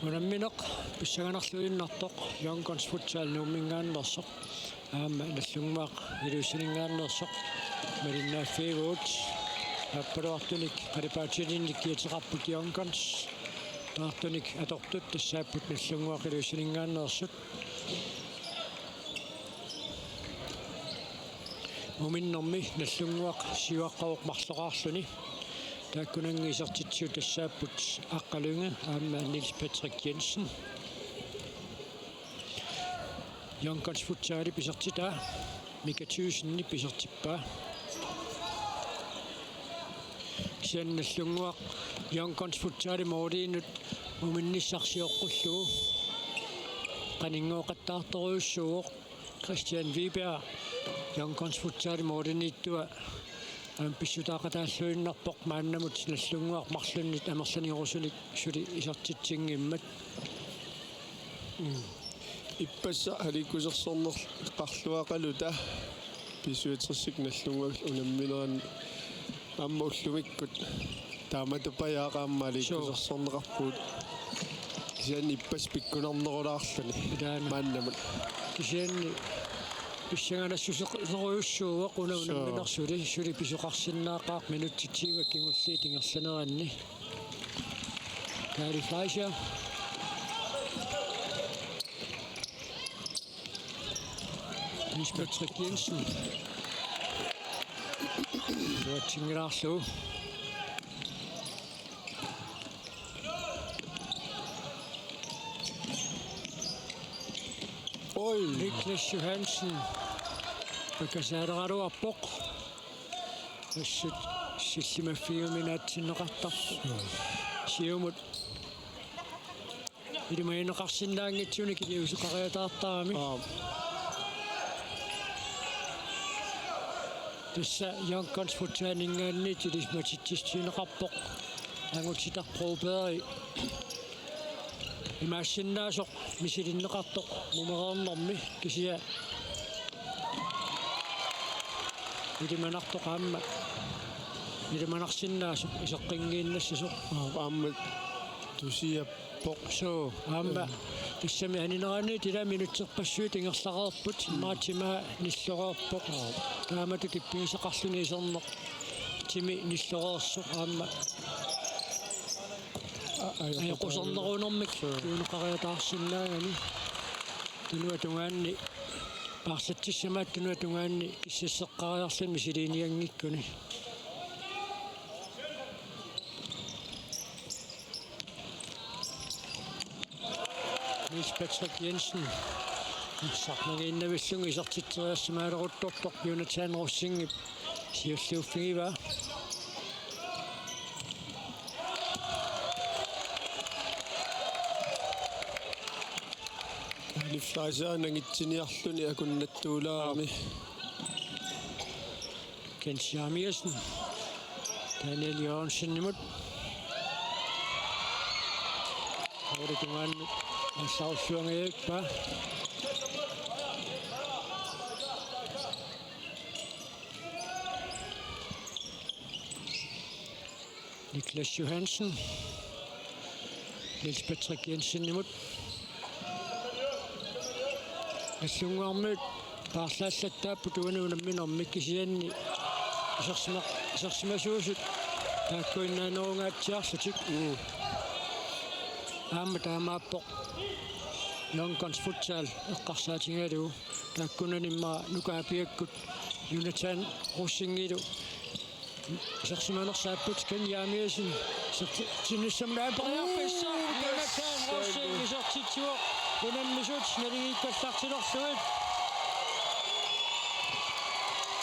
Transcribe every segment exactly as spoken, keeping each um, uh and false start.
Unammineq pissanganarluinnartoq Young Guns Futsal Nuumminngaanneersoq aamma Nagdlunguaq Ilulissaninngaanneersoq malinnaaffigaat. Aappaluartunik qalipaatilinnik kiateqarput Young Guns. Taartunik atortut tassaapput Nagdlunguaq Ilulissaninngaanneersut. Muminnermi Nagdlunguaq siuaqqavoq marloraarluni. Taakkunannga isertitsigut tassaapput Aqqalunnga aamma Niels Patrick Jensen. Young Guns Futsalip isertitaa Mika Thygesen isertippaa. Kisianni Nagdlunguaq Young Guns Futsalip måliinut muminnissaq sioqqullugu qaninngooqattaartorujussuuvoq. Christian Wiberg, Young Guns Futsalip målimiittua aamma pissutaaqataalluinnarpoq maannamut Nagdlunguaq marlunnit amerlanerusunik suli isertitsinngimmat. Mm. Ippassaq aliikkusersorneqarluaqaluta B-syvogtresip Nagdlunguaq unamminerani aamma ullumikkut. Taamatupajaaq aamma aliikkusersorneqarpugut. Kisianni ippassaq pikkunarnerulaarluni. Ilaana. Maannamut. Kisianni pissanganassuserujussuuvoq una. Suu. Unammineq suli, suli pisoqarsinnaaqaaq minutsit tyve kingulliit ingerlaneranni. Kaali Fleischer. Niels Patrick Jensen. Iluatsinngilaq. Oj. Niklas Johansen. Pakasaaleraluarpoq. Assut sillimaffigiuminaatsinneqartarpoq. Siumut. Ilimagineqarsinnaanngitsunik iliuuseqariataartarami. Aap. Tassa Young Guns Futsalinngaanniit ilisimatitsissutigineqarpoq Angutit Broberg. Imaassinnaasoq misilinneqartoq mumereernermi kisianni ilimanartoq aamma ilimanarsinnaasoq iseqqinngiinnassasoq. Aap, aamma tusiappoq. Suu, aamma. Mm. Tassami anineraniit ila minutserpassuit ingerlareerput, mm, immaqa timaa nilloreerpoq. Aap. Taamatut kippigisaqarluni iserneq timi nilloreersoq aamma. A-, ajoqu-, ajoqusernerunermik. Suu. Tunuqariataarsinnaagami. Tunuatungaani paarlatsissamaat tunuatungaani kissasseqqariarluni misiliinianngikkuni. Niels Patrick Jensen. Sarnagiinnavillunga isertitseriarsimaaleruttorpoq Jonathan Rosingip siulliuffigivaa. Niels Fleischer nangitsiniarluni akunnattuulaarami. Kent Jeremiassen. Daniel Jørgensenimut. Målip tungaanut aallarulluangajavaa. Niklas Johansen. Niels Patrick Jensenimut. Nagdlunguarmiut paarlaallattaapput uani unamminermi kisianni isersima-, isersimasuusut taakkuinnaanerungaatsiarlutik. Mm. Aamma taamaappoq Young Guns Futsal eqqarsaatigalugu taakkunani immaqa Nukaapiakkut Jonathan Rosingilu isersimanersaapput. Kent Jeremiassen iserti-, sinnissamut aaperiarpassaa. Uu, Jonathan Rosing isertitsivoq unammisut naligiikkallartilerlugit.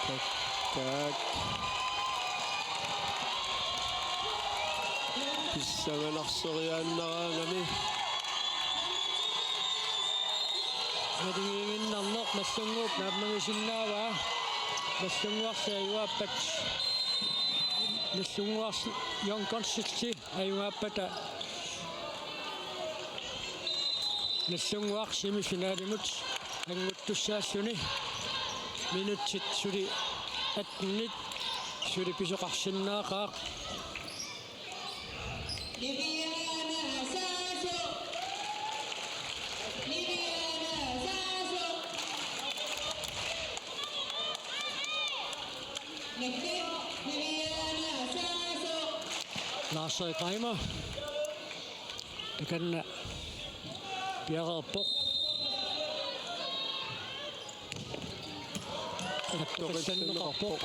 Tak, tak. Pissanganarsoriaannaraangami. Naligiiginnarneq Nagdlunguup naammagisinnaavaa. Nagdlunguarli ajugaappat. Nagdlunguarli Young Gunsilli ajugaappata. Nagdlunguaq semifinalimut annguttussaalluni. Minutsit suli attenit suli pisoqarsinnaaqaaq. Lars Erik Reimer. Takanna piareerpoq. Attoqillanneqarpoq.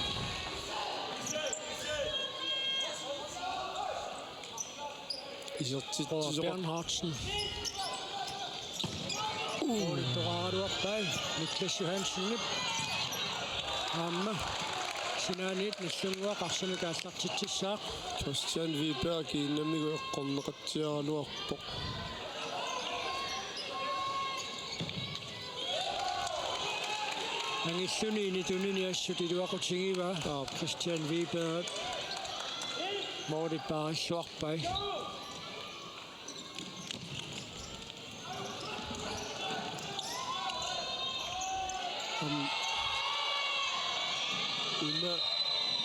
Isertitsisoq. Bernhardsen. Uu. Målip toqaraluarpaa Niklas Johansenip. Aamma sinaaniit Nagdlunguaq arsamik aallartitsissaaq. Christian Wiberg kiinnamigut eqqorneqatsiaraluarpoq. Angilluni ini tunini assut iluaqutigivaa. Aap. Christian Wiberg. Målip paarilluarpai. Am. Una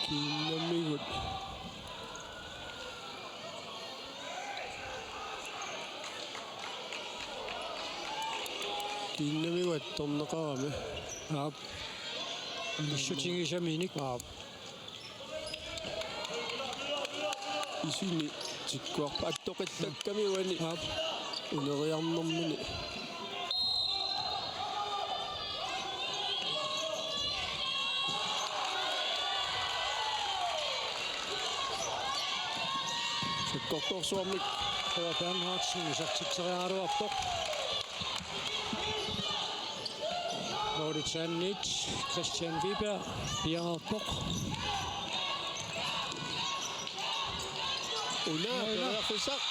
kiinnamigut. Kiinnamigut attorneqarami. Aap. Inissiutigisaminik. Aap. Isini tikkuarpa attoqillakkami uani. Aap. Uneriarnermini. Sakkortoorsuarmik. H. Bernhardsen isertitseriaraluarpoq. Målip saaniit Christian Wiberg piareerpoq. Una, una. Periarfissaq.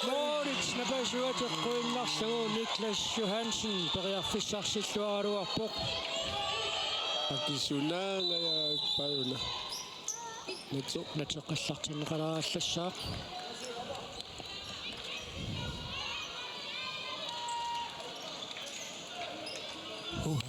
Målip napasuat eqquinnarlugu Niklas Johansen periarfissarsilluaraluarpoq. Akisunaangajaak pauna. Nitsu. Nitsu qallartinneqalaarallassaaq. Uh.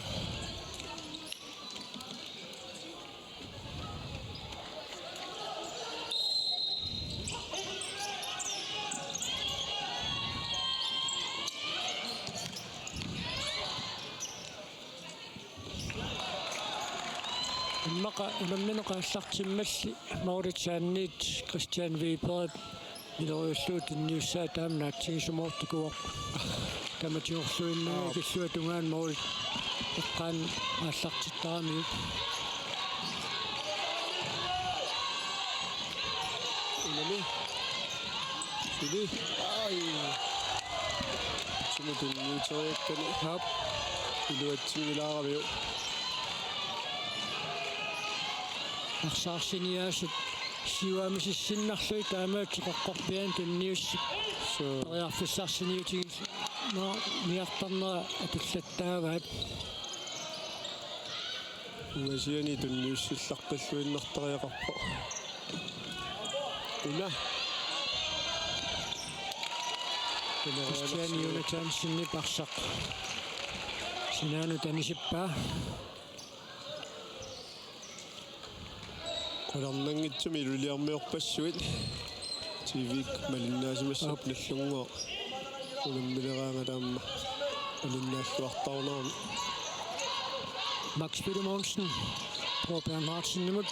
Immaqa unammineq aallartimmalli Målip saaniit Christian Wiberg iloriullugu tunniussaa taama naatsigisumooq takuvoq. Tamatsigorluinnanga. Aap. Killua tungaanut målip eqqaani aallartittaramiuk. Unami. Suli. Ai. Sumut tunniuteriakkani. Aap. Iluatsinngilaaravit. Arsaarsiniaasut siuarmisissinnarlugit taamaattoq qeqqorpiaani tunniussaq. Suu. Periarfissarsiniutigisoq. Nå, niartarnera atullattaavaat. Ungasiani tunniussillaqqilluinnartariaqarpoq. Una. Christian Jonathansenip arsaq sinaanut anisippaa. Qularnanngitsumik iluliarmiorpassuit. T V-kkut malinnaasimassapput. Aap. Nagdlunguaq unammileraangat aamma malinnaalluartarunarami. Max Filemonsen. H. Bernhardsenimut.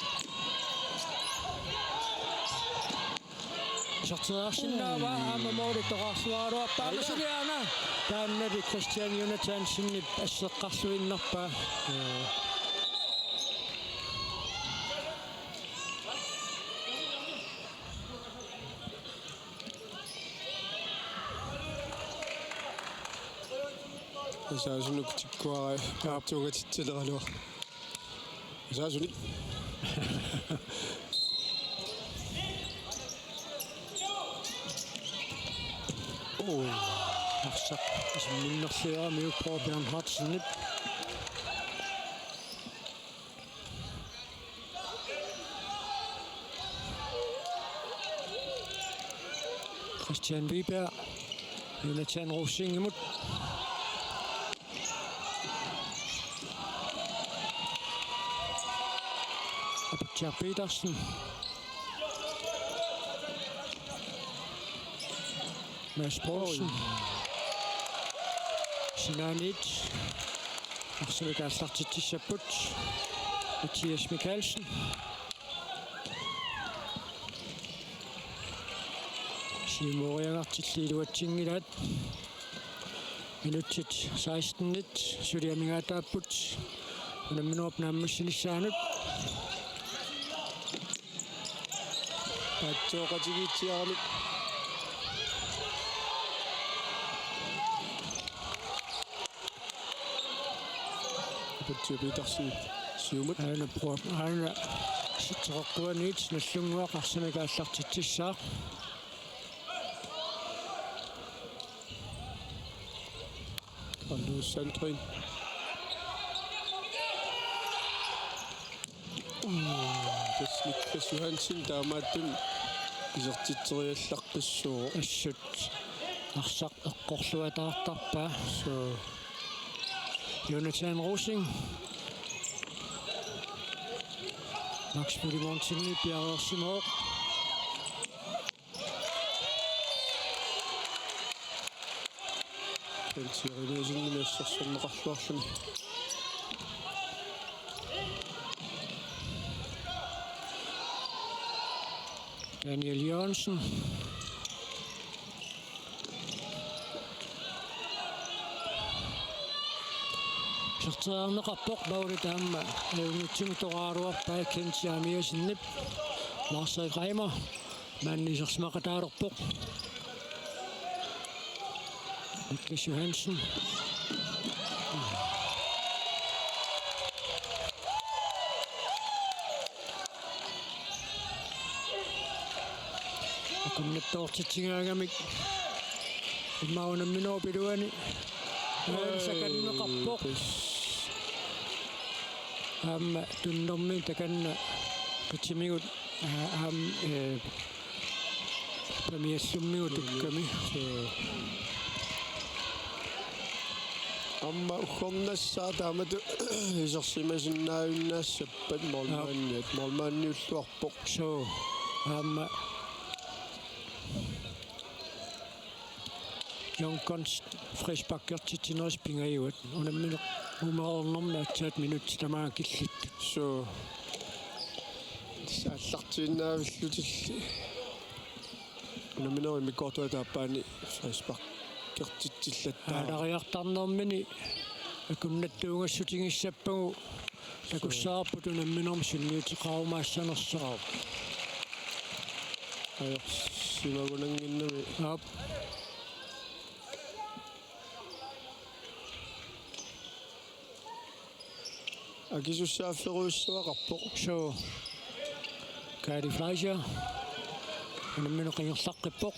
Iserteriarsinnaavaa, aamma målip toqarsuaraluarpaa. Aja. Aamma suli aana. Taannali Christian Jonathansenip asseqqarluinnarpaa. Asaasunut tikkuarai. Aap. Tuungatitsileraluaq. Asaasunit. Oo, arsaq isimminnerliaramiuk H. Bernhardsenip. Christian Wiberg, Jonathan Rosingimut. Aputsiaq Petersen. Mads Poulsen. Sinaaniit arsamik aallartitsissapput. Mathias Mikaelsen. Imooriagartilli iluatsinngillat. Minutsit sekstenit suli amigaataapput unamminerup naammassinissaanut. Paatsoqatigiitsiarami. Aputsiu Petersen siumut. Aana pro-, aana sitseqarpuaniit Nagdlunguaq arsamik aallartitsissaaq. Anders Sandgren. Tassa Niklas Johansen taamaattumik isertitseriallaqqissuuvoq. Assut arsaq eqqorluataartarpaa. Suu. Jonathan Rosing. Max Filemonsenip piareersimavoq. Kent Jeremiassenimit assersorneqarluarluni. Daniel Jørgensen. Iserteriarneqarpoq Pauli taama. Ajunngitsumik toqqaruarpaa Kent Jeremiassenip. Lars Reimer. Maanna isersimaqataalerpoq. Niklas Johansen. Akunnattoortitsigaagamik. Immaqa unamminerup iluani. Oj, sakanneqarpoq. Aamma tunnermi takanna qitimigut, aa, aamma, ee, pamiallummigut tukkami. Aamma uggornassaaq taamatut isersimasinnaajunnaassapput målmandiat, målmandiulluarpoq. Suu, aamma Young Guns frisparkertitsinerit pingajuat. Unammineq umereernermi aatsaat minutsit tamaanga killittut. Suu. Aallartiinnaavillutilli. Unamminerup immikkoortuata aappaani frisparkertitsillattaarami. Aalariartarnermini akunnattuugassutigissappagu takussavarput unamminermi sunniuteqarumaassanersoq. Ajorsimagunannginnami. Aap. Akisussaafferujussuaqarpoq. Suu. Kaali Fleischer. Unammineq ingerlaqqippoq.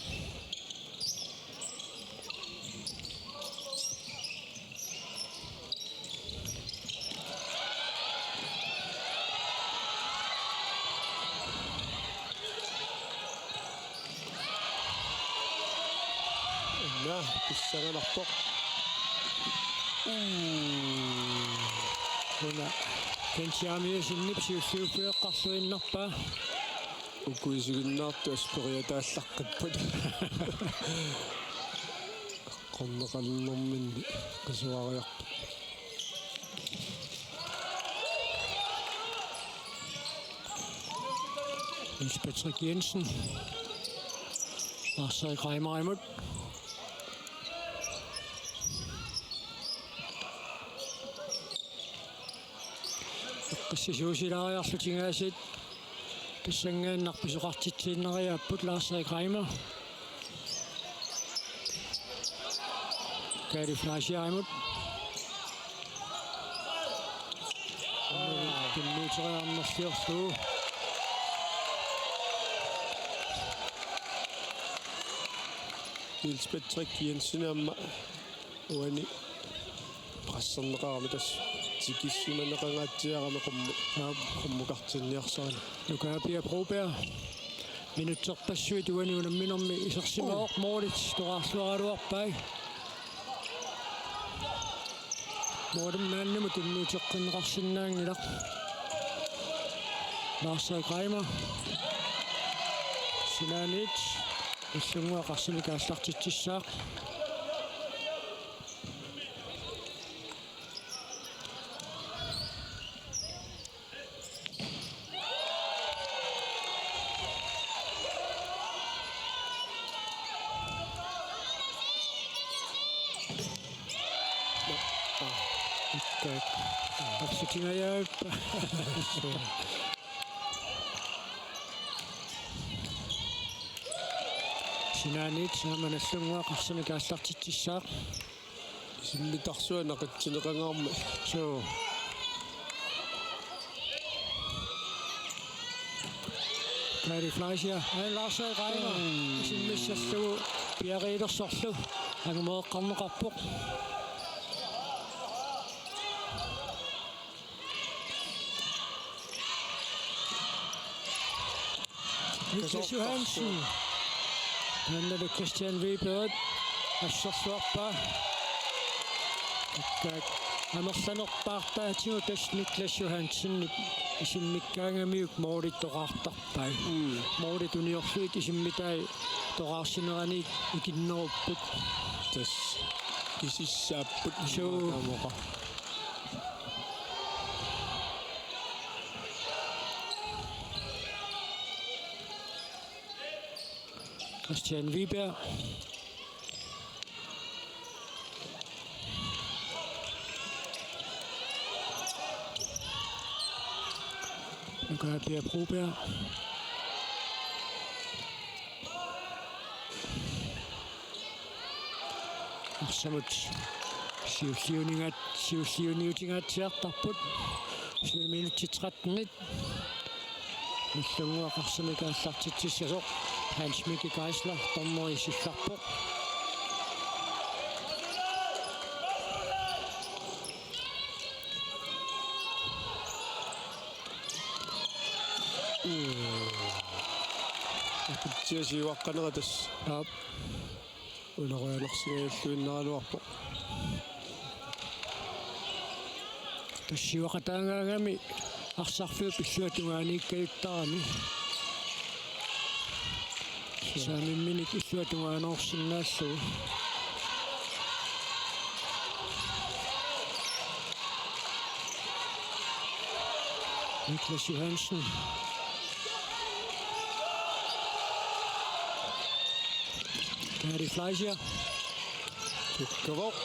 Una pissanganarpoq. Uu. Una Kent Jeremiassenip siulliuffigeqqarluinnarpaa. Uku isiginnaartut asperiataallaqqippat. Eqqorneqalernerminni qisuariarput. Niels Patrick Jensen. Lars Erik Reimerimut. Eqqissisuusilaariarlutik aasiit tassanngaannaq pisoqartitsiinnariaapput. Lars Erik Reimer. Kaali Fleischerimut. Tunniuteriarnerliorlugu. Niels Patrick Jensen aamma uani presserneqarami, tassa tikissimaneqangaatsiarami qummu-, aap, qummukartinniarsarani. Nuka Pia Broberg. Minutserpassuit uani unamminermi isersimavoq, uh, målit toqqaarluaraluarpai. Målimik maannamut tunniuteqqinneqarsinnaanngilaq. Lars Erik Reimer. Sinaaniit Nagdlunguaq arsamik aallartitsissaaq. Tingajavippa. Sinaaniit aamma Nagdlunguaq arsamik aallartitsissaaq. Isimmitarsuaq naqitsineqangaarmat. Suu. Kari Fleischer, Aaja Lars Reimer. Mm. Isimmissallugu piareersorlu. Angumeeqqarneqarpoq. Niklas Johansen. Taannalu Christian Wiberg. Assersuarpaa. Ikkaak amerlanerpaartaatigut tassa Niklas Johansenip isimmikkaangamiuk mooritoqartarpai. Mm. Moorit uniorlugit isimmitai toqaarsineraniit ikinnerupput. Tassa kisissaapput. Suu. Taamaqa. Christian Wiberg. Nuka Pia Broberg. Arsamut siulliuninngat-, siulliuniutingaatsiartarput. Suli minutsit tretten. Nagdlunguaq arsamik aallartitsissasoq. Hans Mikke Geisler dommeri sillarpoq. Aputsiaq siuaqqanera tassa. Aap. Ulorianarsingajalluinnaraluarpoq. Tassa siuaqataagaangami arsarfiup illuatungaaniikkajuttarami. Saamimminik illuatungaanerussinnaallugu. Niklas Johansen. Kari Fleischer. Tukkuvoq.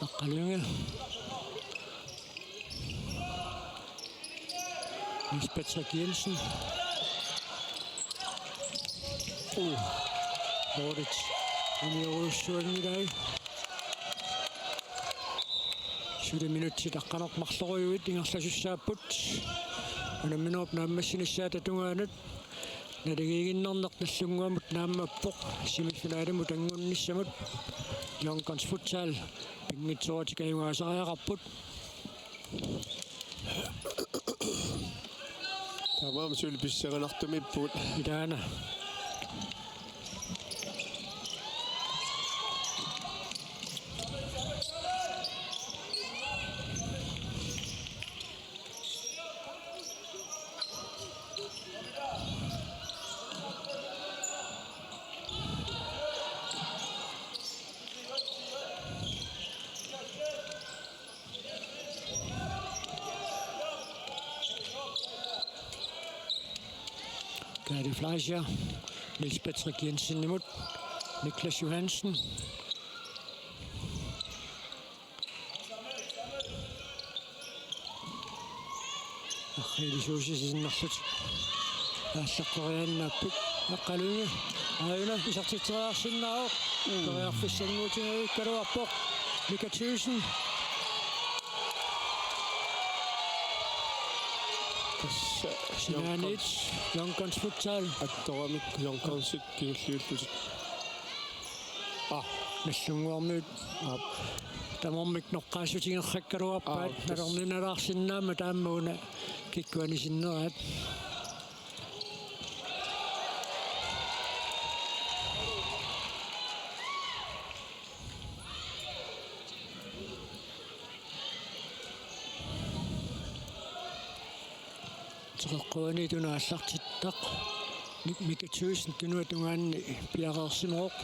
Aqqalunngi. Niels Patrick Jensen. Uh. Moorip uniorujussuanngilai. Suli minutsit aqqaneq-marlorujuit ingerlasussaapput. Unamminerup naammassinissaata tungaanut naligiiginnarneq Nagdlunguamut naammappoq semifinalimut angunnissamut. Young Guns Futsal pinngitsooratik ajugaasariaqarput. Taamaammat suli pissanganartumiippugut. Ilaana. Kari Fleischer, Niels Patrick Jensenimut, Niklas Johansen. Arriilisuusisinnarlutik aallaqqoriaannaapput. Aqqalunngi. Aajuna isertitseriarsinnaavoq. Mm. Periarfissanngutigaluarpoq. Mika Thyssen. Tassa sinaaniit Young Guns Futsal. Attoramik Young Gunsip kingulliullutik. Aa, Nagdlunguarmiut. Aap. Tamarmik noqqaassutigeqqakkaluarpaat. Aap, tassa. Nalorninalaarsinnaammat taamma una kikkut anisinnerat. Teqeqquaniit una aallartittaq. Mik-, Mika Thyssen tunuata tungaani piareersimavoq.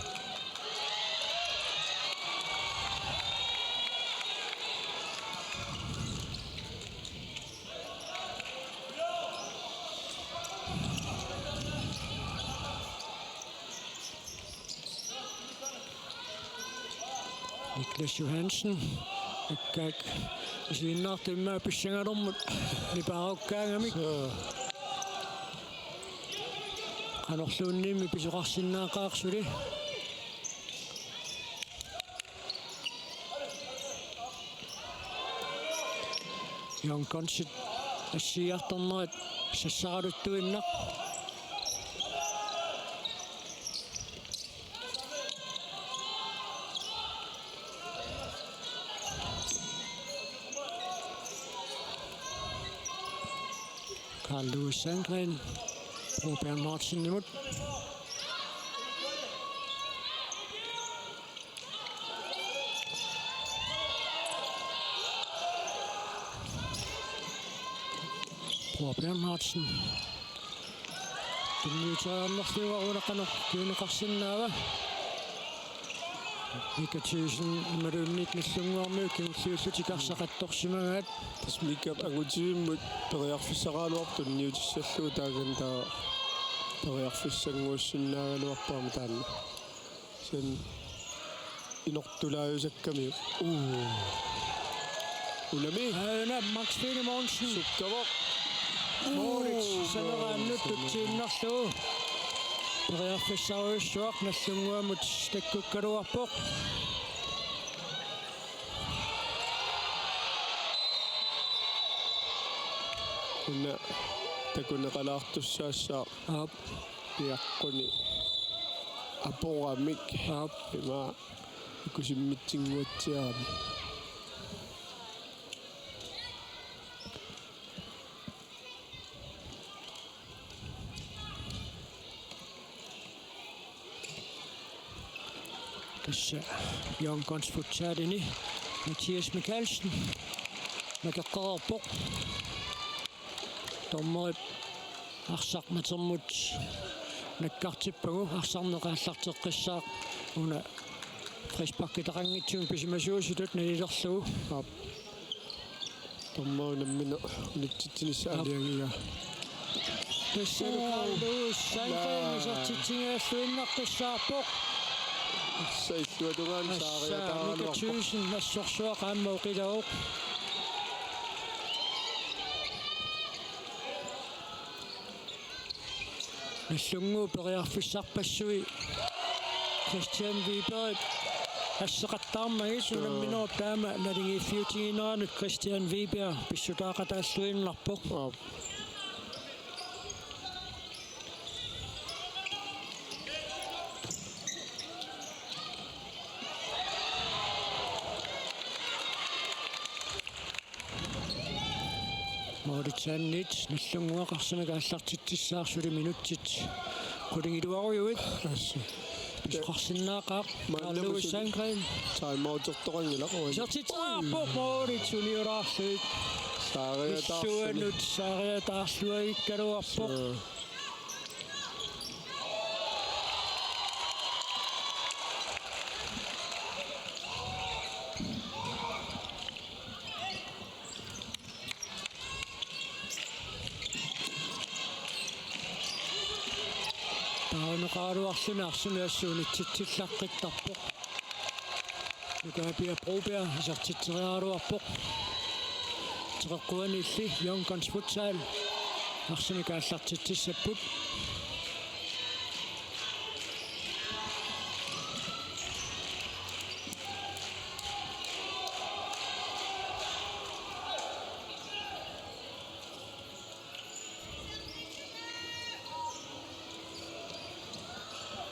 Niklas Johansen. Akkaak isiginnaartut immaqa pissangalermut nipaarukkaangamik. Suu. Qanorluunniimmi pisoqarsinnaaqaaq suli. Young Guns-it assigiiartornerat sassaraluttuinnaq. Karl Louis Sandgreen, Bo Bernhardsenimut. Bo Bernhardsen. Tunniuteriarnerlugu una qanoq kiuneqarsinnaava. Mika Thyssen imaluunniit Nagdlunguarmiut kingulliullutik arsaq attorsimagaat. Tassa Mikap angutivimmut periarfissaraluarpoq tunniutissallugu, taakani taava periarfissannguussinnaagaluarpoq aamma taanna. Sen inortulaajusakkamiuk. Uu. Unami. Aana Max Finemonsen. Sukkavoq. Moorits saneraannut tutsiinnarlugu. Periarfissarujussuaq Nagdlunguamut takkukkaluarpoq. Una takuneqalaartussaassaaq. Aap. Piaqquni aporamik. Aap. Ima ikusimmitsinnguatsiarami. Tassa Young Guns futsalini Mathias Mikaelsen nakeqqareerpoq. Dommerit arsaq natermut nakkartippagu, arsarneq aallarteqqissaaq una frisparkitaqanngitsumik pisimasuusutut nalilerlugu. Aap. Dommerip nammineq unitsitsinissaq, aap, aalajangigaa. Tassalu Karl Louis Sandgreen isertitsigigalluinnartussaavoq. Tassa illuatungaanut saariataaraluarpoq. Mika Thyssen assorsuaq aamma oqilavoq. Nagdlunguup periarfissarpassui Christian Wibergip asseqattaarmagit, unamminerup taama naligiiffiutigineranut Christian Wiberg pissutaaqataalluinnarpoq. Aap. Moritsanit Nagdlunguaq arsamik aallartitsissaaq suli minutsit qulingiluarujuit. Assut. Pisoqarsinnaaqaaq. Maanna Karl Louis suli Sandgreen. Timeoutertoqanngilaq. Isertitseriarpoq, Moritsanit uniulaarluit. Saariataarluni. Illuanut saariataarluagikkaluarpoq. Suu. Taaneqaraluarluni arsaq assut unitsitsillaqqittarpoq. Nuka Pia Broberg isertitseriaraluarpoq. Teqeqquaniilli Young Guns Futsal arsamik aallartitsissapput.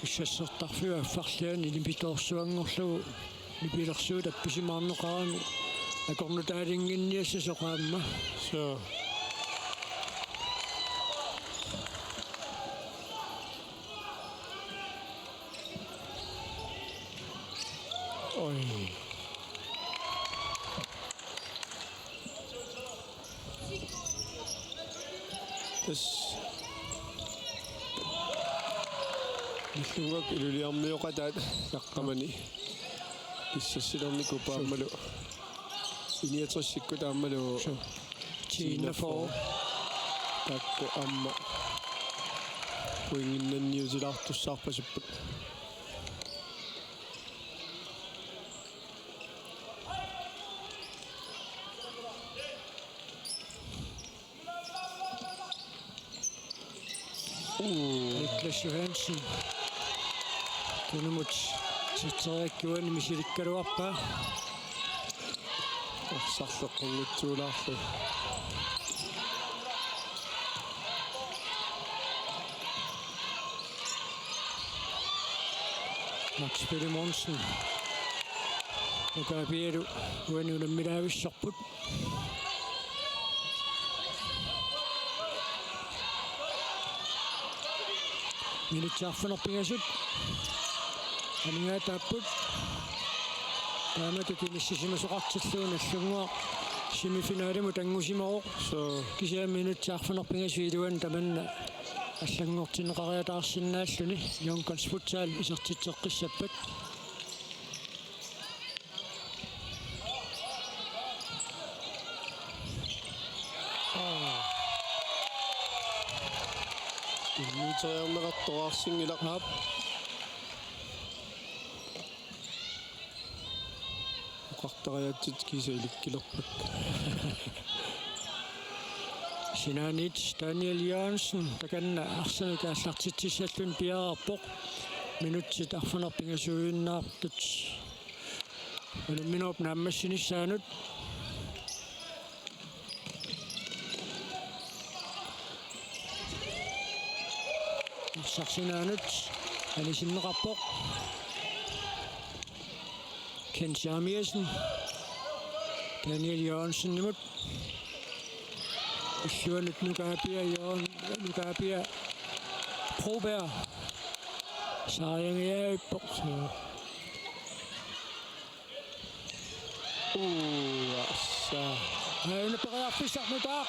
Kissassertarfiup affarliani nipitoorsuanngorlugu nipilersuut appisimaarneqarani akornutaalinnginniassasoq aamma. Suu. Oj. Tassa Nagdlunguaq iluliarmioqataat saqqamani kissassilernikut aammalu. Suu. Niogtresikkut aammalu. Suu. Tiinafo. Taakku aamma pointinnanniutilaartussaarpasipput. Niklas Johansen. Tunumut sitseriakkuani misilikkaluarpaa. Arsarleqqunngitsuulaarlu. Max Filemonsen. Nuka Apialu uani unammilaavissarput. Minutsit arfineq-pingasut anigaataapput. Taamatut inissisimasoqartillugu Nagdlunguaq semifinalimut angusimavoq. Suu. Kisianni minutsit arfineq-pingasut iluanni tamanna allanngortinneqariataarsinnaalluni Young Guns Futsal isertitseqqissappat. Tunniuteriarneqartoq aarsinngilaq. Aap. Oqartariaatsit kiisa ilikkilerput. Sinaaniit Daniel Jørgensen takanna arsamik aallartitsissalluni piareerpoq. Minutsit arfineq-pingasuujuinnaartut unamminerup naammassinissaanut. Arsaq sinaanut anisinneqarpoq. Ken Jeremiassen. Daniel Jørgensenimut. Illuanut Nuka Apia, Jørgen, Nuka Apia Broberg. Saariangiaavippoq. Uu, assa. Aajuna periarfissaq nutaaq.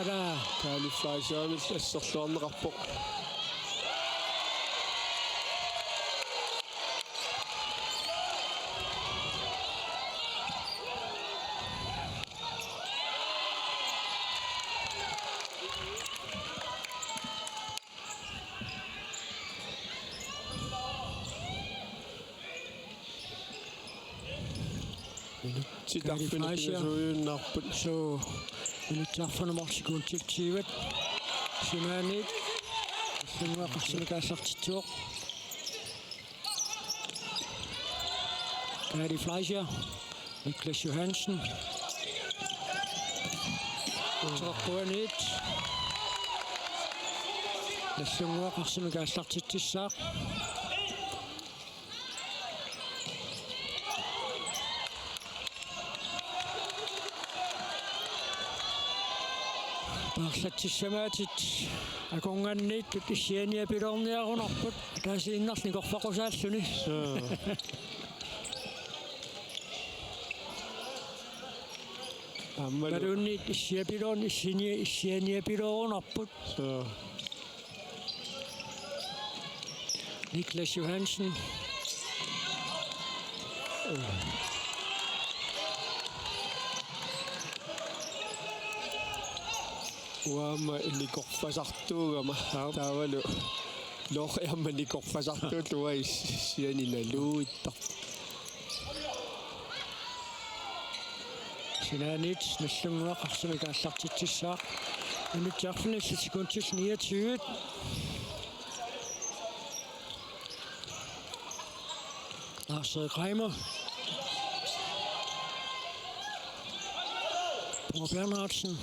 Ala. Kaali Fleischerip asserluarneqarpoq. Minutsit arfineq-pingasuujuinnarput. Suu, minutsit arfineq-marluk sekundit tyvet. Sinaaniit. Nagdlunguaq arsamik aallartitsivoq. Kaali Fleischer. Niklas Johansen. Uteqquaniit. Nagdlunguaq arsamik aallartitsissaaq. Paarlatsissamaatit akornanniittut issianiapiloorniarunarput, ataasiinnarlu nikorfaqusaalluni. Suu. Aammalu. Imaluunniit issiapiloorn-, issini-, issianiapiloorunarput. Suu. Niklas Johansen. Uanga aamma nikorfasartuugama. Aap. Taavalu. Lorri aamma nikorfasartuullu uanga is-, issiani naluittarpoq. Sinaaniit Nagdlunguaq arsamik aallartitsissaaq. Minutsit arfineq-marluk sekundit niogtyve. Lars Reimer. Paul Bernhardsen.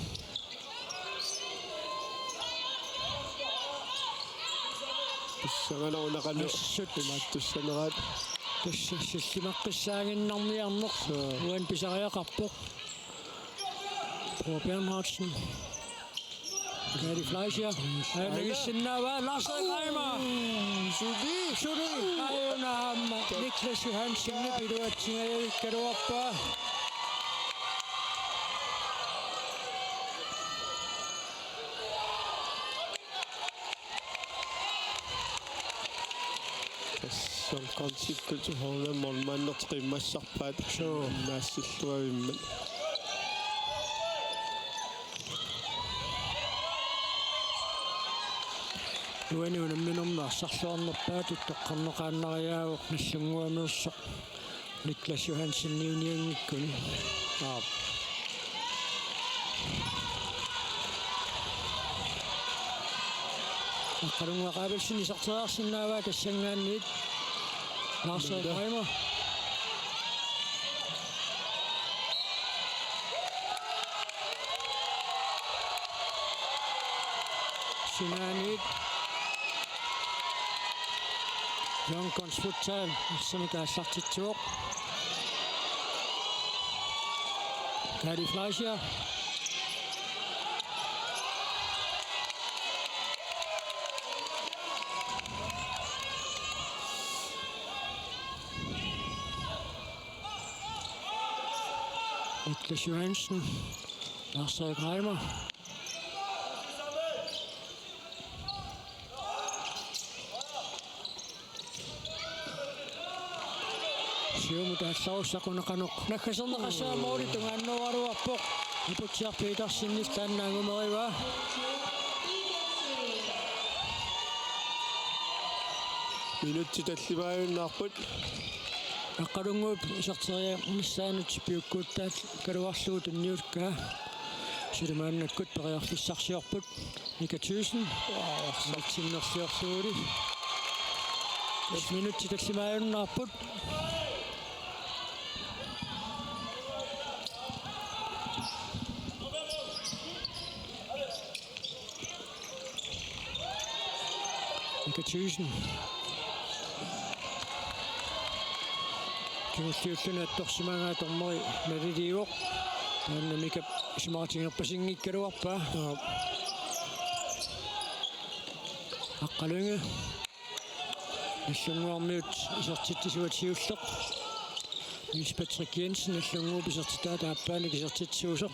Pissanganaq una qanoq. Assut. Imaattussaneraat. Tassa sillimaqqissaaginnarniarneq. Suu. Uani pisariaqarpoq. Paul Bernhardsen. Kaali Fleischer. Aanagissinnaavaa Lars Reimer. Suli. Suli. Aajuna aamma. Niklas Johansenip iluatsingajavikkaluarpaa. Tassa Konsikkut Holmen målmandit qiimmassarpaat. Suu. Naassilluavimmat. Uani unamminermi arsarluarnerpaatut toqqarneqaannariaavoq Nagdlunguamiussoq. Niklas Johansen niunianngikkuni. Aap. Aqqalunnguaq Abelsen iserteriarsinnaavaa tassanngaanniit. Lars Erik Reimer. Sinaaniit. Young Guns Futsal arsamik aallartitsivoq. Kali Fleischer. Niklas Johansen. Lars Erik Reimer. Siumut aallarussaaq una qanoq naggaserneqassaaq, måli tungaannooraluarpoq. Iputsiaq Petersenip taanna angumerivaa. Minutsit tallimaajunnaarput. Aqqalunnguup iserteriarnissaanut piukkuuttaat kaluarlugu tunniukkaa. Suli maannakkut periarfissarsiorput. Mika Thyssen. Wow, sinnersiorlugu. Minutsit tallimaajunnaarput. Mika Thyssen. Kingulliulluni attorsimagaa, dommeri naliliivoq. Taanna Mikap isumaqatigiinnerpasinngikkaluarpaa. Aqqalunga. Nagdlunguarmiut isertitsisuat siulleq. Niels Patrick Jensen, Nagdlunguup isertitaa, taappaannik isertitsisuusoq.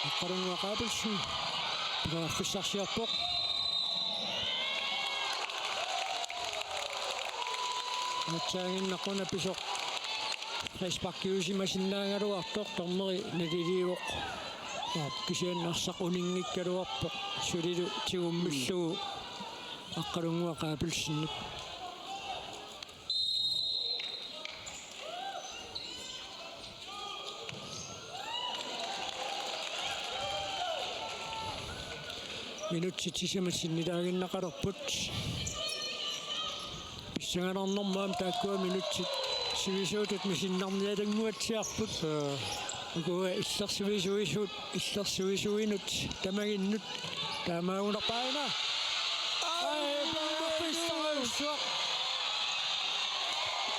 Aqqalunnguaq Abelsen periarfissarsiorpoq. Aatsaaginnaq una pisoq frisparkiusimasinnaagaluartoq, dommeri naliliivoq. Kisianni arsaq uninngikkaluarpoq, sulilu tigummillugu Aqqalunnguaq Abelsenip. Minutsit sisamat sinnilaaginnaqalerput. Pissanganarnermut aamma taakkua minutsit sivisuutut misinnarnialannguatsiarput. Ukua illersivisuisuut, illersivisuinut tamaginnut taamaagunarpaat una. Ai, pissangalussuaq.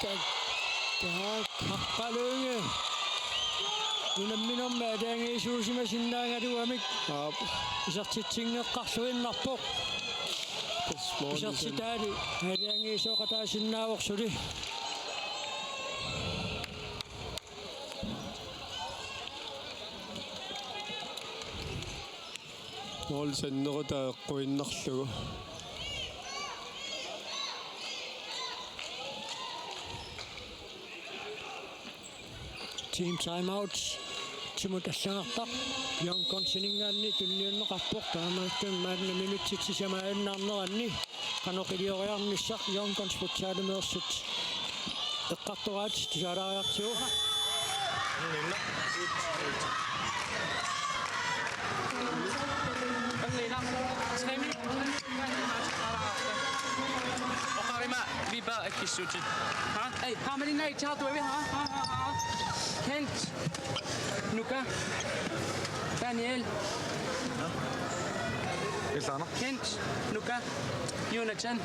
Tak, tak. Aqqalunga unamminermi aalajangiisuusimasinnaagaluamik. Aap. Isertitsinngeqqarluinnarpoq. Isertitaali aalajangiisooqataasinnaavoq suli. Mål sannerutaa eqquinnarlugu. Team timeout. Timut allagartaq Young Gunsininngaanniit tunniunneqarpoq, taamaattumik maanna minutsit sisamat ajornarneranni qanoq ilioriarnissaq Young Guns Futsalimeersut eqqartoraat tusaalaariartigu. Oqarima vipa akissutit. Ha? Ei, har man en i taget, du er ved, ha? Ha, ha, ha. Kent. Nuka. Daniel. Ilana. Kent. Nuka. Jonathan.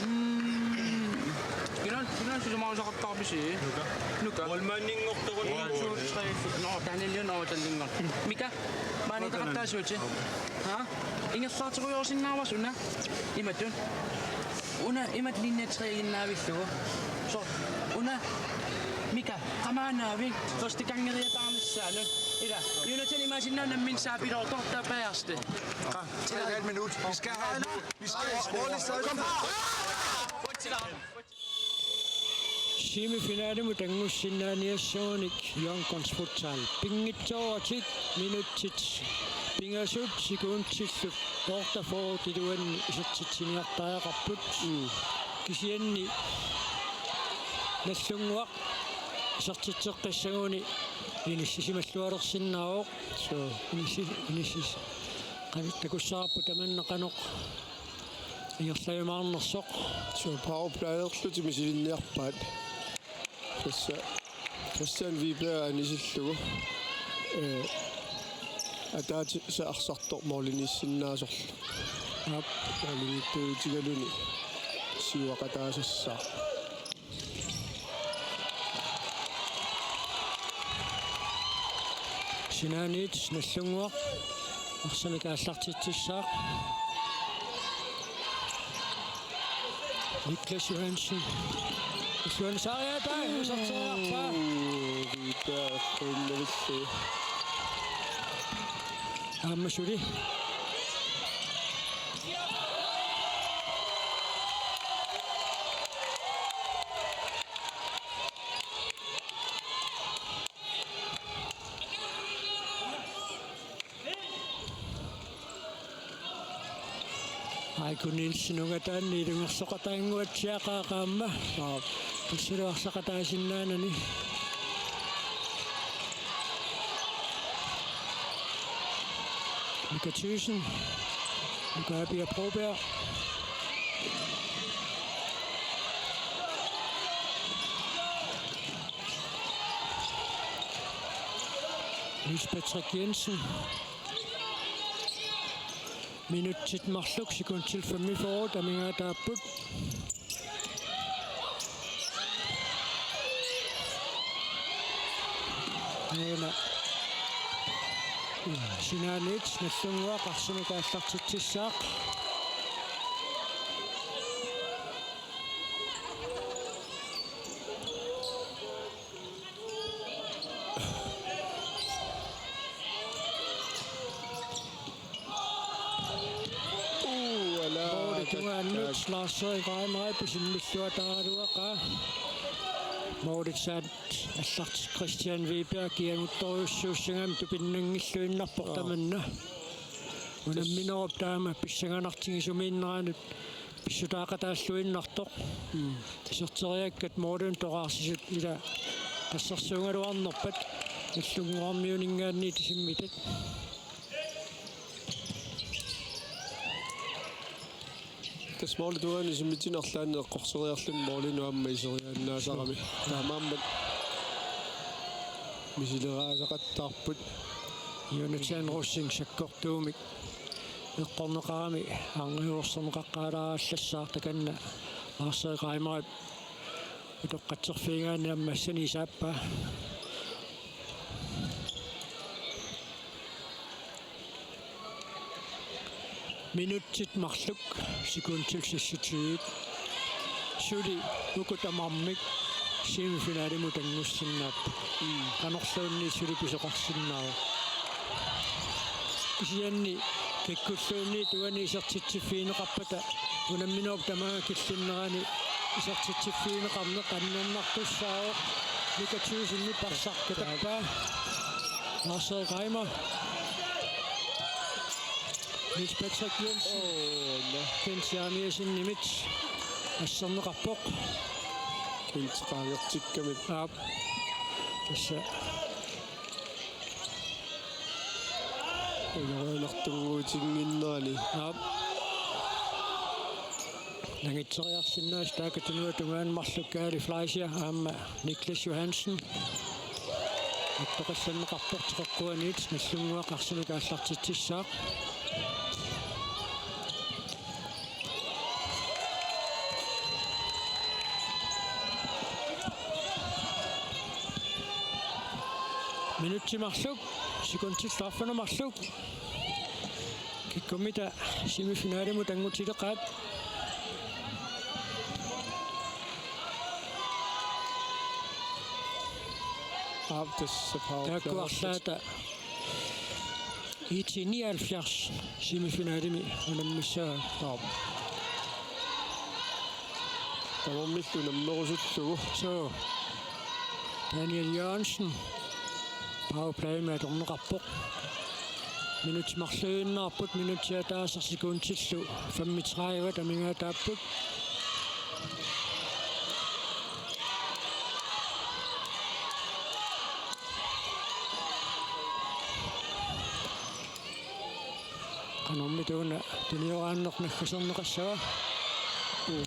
Mm. Ilon, ilon, susu mau sakot tapisi. Nuka. Nuka. Målmandinngortoq. En, to, tre, fire. Nå, Daniel, ilon, og den linjer. Mika. Maaniitaqattaasuutit. Ha? Ingerlaartirujoorsinnaavasi una. Imatut. Una imatut linje tre-ginnaavillugu. So, una Mika, qamaanaavik, første gang-eriataarnissaanut. Ila, Jonathan imaasinnaa nammineq saapiloortoq taava bagerste. Ila. Et halvt minut. Vi skal have et mål. Vi skal have et mål. Kom på! Semifinalimut anngussinnaaniassagunik Young Guns Futsal pinngitsooratik minutsit pingasut sekundillu otteogfyrre iluanni isertitsiniartariaqarput. Mm. Kisianni Nagdlunguaq Isertitseqqissaguni inissisimalluarsinnaavoq. Suu. Inissi-, inissis-, qanoq takussavarput tamanna qanoq ingerlajumaarnersoq. Suu, powerplayerlutik misilinniarpaat. Tassa Christian Wiberg anisillugu. Ee, ataatsip arsartoq måliniissinnaasorlu. Aap. Måliniittuutigaluni siuaqataasassaaq. Sinaaniit Nagdlunguaq arsamik aallartitsissaaq. Niklas Johansen. Johansen aariataa iserteriarpaa. Uu, Wiberg eqqunnavillu. Aamma suli. Aiko Nielsen ungataanni ilungersoqataannguatsiaqaaq aamma. Aap. Tassalu arsaqataasinnaanani. Mika Thyssen. Mika Pia Broberg. Niels Patrick Jensen. Minutsit marluk sekundit femogfyrre amigaataapput. Aana. Sinaaniit Nagdlunguaq arsamik aallartitsissaaq. Uu, ala, Målip tungaannut Lars-Erik Reimer pisimilluataaraluaqaa. Målip saat allartip Christian Wiberg kiaguttorujussuussagami tupinnanngilluinnarpoq. Joo. Tamanna. Unamminerup taama pissanganartigisumiinneranut pissutaaqataalluinnartoq. Mm. Iserteriakkat målinut toqqaarsisut ila tassersuugaluarnerpat Nagdlunguarmiuninngaanniit isimmitat. Tassa målip tungaanut isimmitsineq arlaannik eqqorseriarluni målinut aamma iseriaannaasarami. Taamaammat misileraasaqattaarput. Jonathan Rosing sakkortuumik eqqorneqarami arngajoorsorneqaqqaalaarallassaaq, takanna Lars-Erik Reimerip utoqqatserfigigaanni aamma massani isaappaa. Minutsit marluk sekundit seksogtyve. Suli uku tamarmik semifinalimut anngussinnaapput. Mm. Qanorluunniit suli pisoqarsinnaavoq. Kisianni kikkulluunniit uani isertitsiffigineqarpata unamminerup tamaanga killinnerani isertitsiffigineqarneq annernartussaavoq. Mika Thyssenip arsaq katappaa. Lars-Erik Reimer. Niels Patrick Jensen. Oh, no. Jens Jeremiassenimit asserneqarpoq. Jens qaangertikkamik. Aap. Tassa. Ulorianartunnguutinnginnerani. Aap. Nangitseriarsinnaasut taakku tunuata tungaanut marluk Kaali Fleischer aamma Niklas Johansen. Attoqqissanneqarpoq teqeqquaniit, Nagdlunguaq arsamik aallartitsissaaq. Minutsit marluk, sekundit arfineq-marluk. Kikkummita semifinalimut anngutileqaat. Aap, tassa power play. Taakku arlaata I T nioghalvfjerds semifinalimi unammissaat. Aap. Tamarmillu unammerusullugu. Suu. Daniel Jørgensen. Powerplaymik atorneqarpoq. Minutsit marluinnaapput, minutsit ataaseq sekundillu femogtredive amigaataapput. Anormituuna tunioraanneq naggaserneqassava. Uu.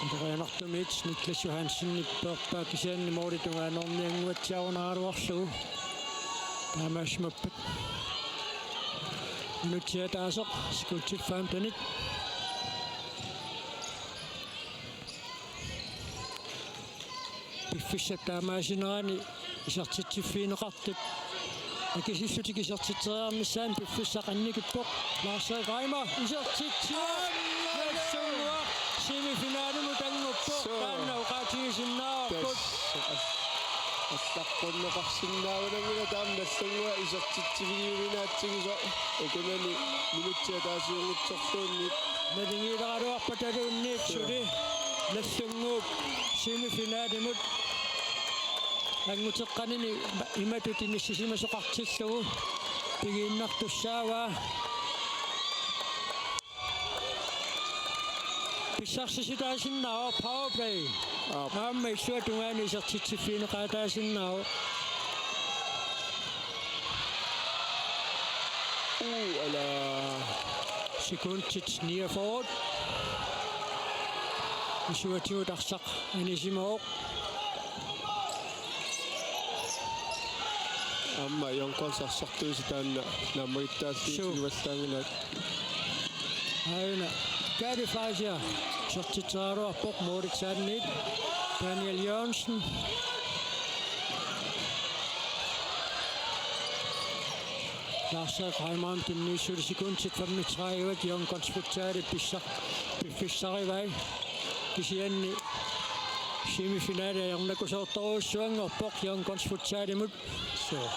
Ilerianartumit Niklas Johansenip peerpaa kisianni målip tungaanut anguatsiarunaraluarlugu. Taamaassimappat. Minutsit ataaseq, sekundit femtenit. Piffissap taamaasinerani isertitsiffigineqartut. Akisissutik isertitseriarnissaanut piffissaq annikippoq. Lars Reimer isertitsivoq. Aamma Nagdlunguaq semifinalimut annguppoq. Suu. Taanna oqaatigisinnaavarput. Tassa as-, allaqqunneqarsinnaagunanngilaq taama Nagdlunguaq isertitsivigiuminaatsigisoq. Ukunani minutsit ataasiunngitsorluunniit. Naligiileraluarpataluunniit suli Nagdlunguup semifinalimut anguteqqanini imatut inissisimasoqartillugu pigiinnartussaavaa. Pissarsissutaasinnaavoq powerplay. Aap. Aamma illuatungaani isertitsiffigineqaataasinnaavoq. Uu, ala. Sekundit niogfyrre. Isuatigut arsaq anisimavoq. Aamma Young Guns arsartuisa taanna naammagittaalliutigivallaagilaat. Suu. Aajuna Gary Fleischer isertitseriaraluarpoq, målitsaanniit Daniel Jørgensen. Lars Reimer tunniussisut sekundit femogtredive, Young Guns Futsalip pissar-, piffissarivai. Kisianni semifinali ajornakusoortorujussuanngorpoq Young Guns Futsalimut. Suu.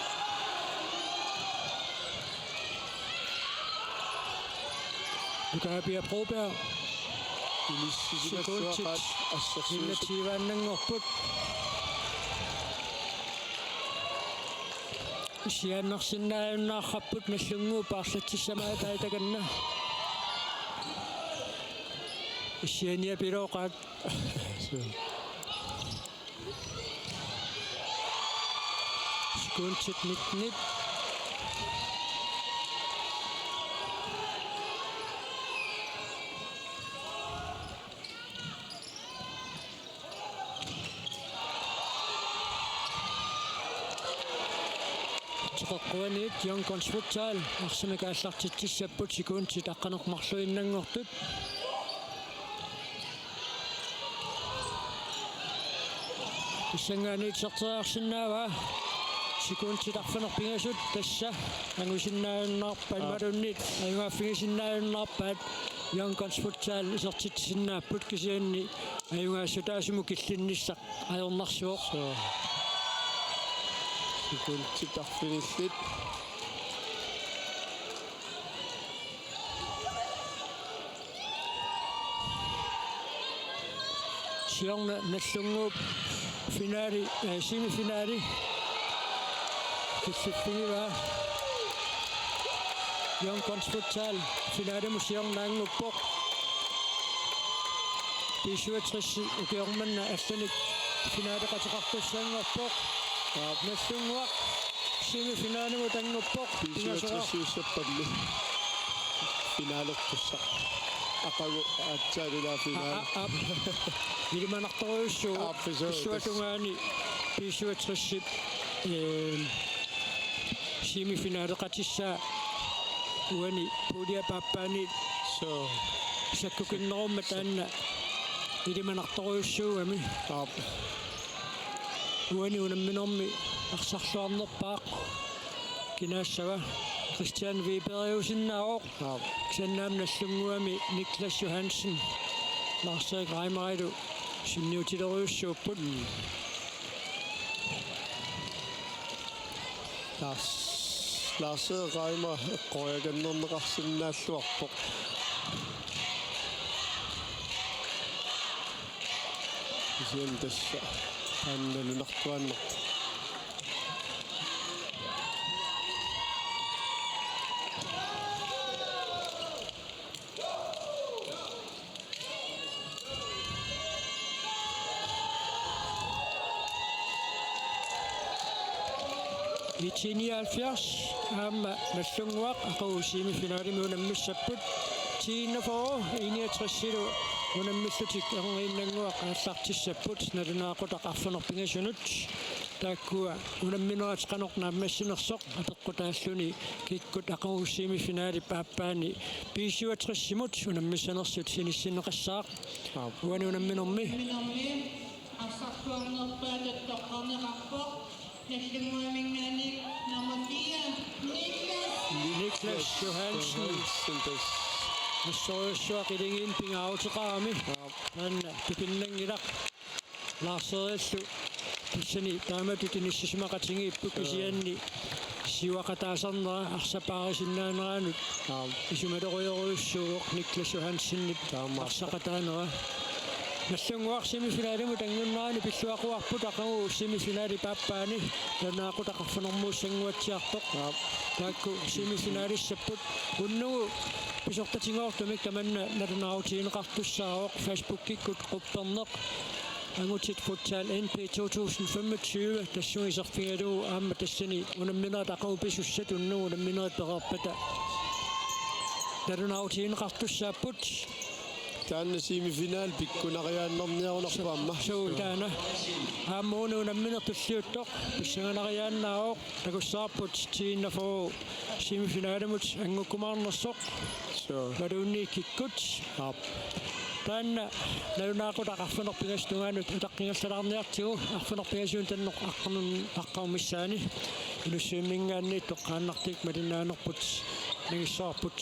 Nuka Pia Broberg. Inissisimassuaqaat. Sekundit assersuisut. Enogtyveannanngorput. Issiaannarsinnaajunnaarparput Nagdlunguup paarlatsissamaataat takanna. Issianiapilooqaat. Suu. Sekundit nittenit. Toqeqquaniit Young Guns Futsal arsamik aallartitsissapput sekundit aqqaneq-marluinnanngortut. Tassanngaanniit iserteriarsinnaavaa. Sekundit arfineq-pingasut tassa angusinnaajunnaarpaat. Aa. Imaluunniit ajugaaffigisinnaajunnaarpaat. Young Guns Futsal isertitsisinnaapput kisianni ajugaassutaasimut killinnissaq ajornarsivoq. Suu. Sekundit arfinillit. Siorna Nagdlunguup finali, eh, semifinali. Killiffigivaa. Young Guns Futsal finalimut siorna annguppoq. B syvogtres ukioq manna allanik finaleqateqartussanngorpoq. Aap. Nagdlunguaq semifinalimut annguppoq. B syvogtres-iussappallu. Finalertussaq. Aqagu aatsaat ilaa finale. Aa, aa, aa. Ilimanartorujussuuvoq. Aap, pisuu-, illuatungaani B syvogtres-ip, ehm, semifinaleqatissaa uani puljip aappaani. Suu. Sakkukinnerummat taanna ilimanartorujussuugami. Aap. Uani unamminermi arsarluarnerpaaq kinaassava Christian Wiberiusinnaavoq. Aap. Kisianni aamma Nagdlunguami Niklas Johansen, Lars-Erik Reimerilu sunniutilerujussuupput. Mm. Lars, Lars-Erik Reimer eqqoriakannerneqarsinnaalluarpoq. Kisianni tassa taanna nunartuaannarpoq. T nioghalvfjerds aamma Nagdlunguaq aqagu semifinalimi unammissapput. T enogfyrre I niogtresilu unammillutik erniinnannguaq aallartissapput nalunaaqutaq arfineq-pingasunut. Taakkua unamminerat qanoq naammassinersoq apeqqutaalluni kikkut aqagu semifinalip aappaani B syvogtresimut unammissanersut inissinneqassaaq. Aap. Uani unamminermi. Unamminermi arsartuarnerpaatut toqqarneqarpoq. Nagdlunguaminngaanniit nummer fire, Niklas. Niklas Johansen. Johansen, tassa. Assorujussuaq iligiinni pingaaruteqarami. Aap. Taanna tupinnanngilaq. Lars Erilu tassani taamatut inissisimaqatigiipput. Joo. Kisianni siuaqataasarnera arsaq paarisinnaaneraanut. Aap. Isumalerujorujussuuvoq Niklas Johansenip. Taamaappoq. Arsaqataanera. Nagdlunguaq semifinalimut angunnerani pilluaqquarput aqagu semifinalip aappaani nalunaaqutaq arfineq-pingasut sannguatsiarpoq. Aap. Taakku semifinalissapput. Unnugu pisortatigoortumik tamanna nalunaarutigineqartussaavoq Facebookikkut qupperneq. Angutit Futsal N P to tusind femogtyve tassunga iserfigalugu aamma tassani unamminerit aqagu pisussat unnugu unamminerit pereerpata nalunaarutigineqartussaapput. Taanna semifinal pikkunariaannarniarunarpoq aamma. Suu, taanna. Aamma una unammineq tulliuttoq pissanganariaannaavoq, takussavarput T enogfyrre semifinalimut angukkumaarnersoq. Suu. Imaluunniit kikkut. Aap. Taanna nalunaaqutaq arfineq-pingasut tungaanut utaqqigallalaarniartigu arfineq-pingasunik tanneq aqqarnun-, aqqarummissaani Inussivimminngaanniit toqqaannartumik malinnaanerput nangissavarput.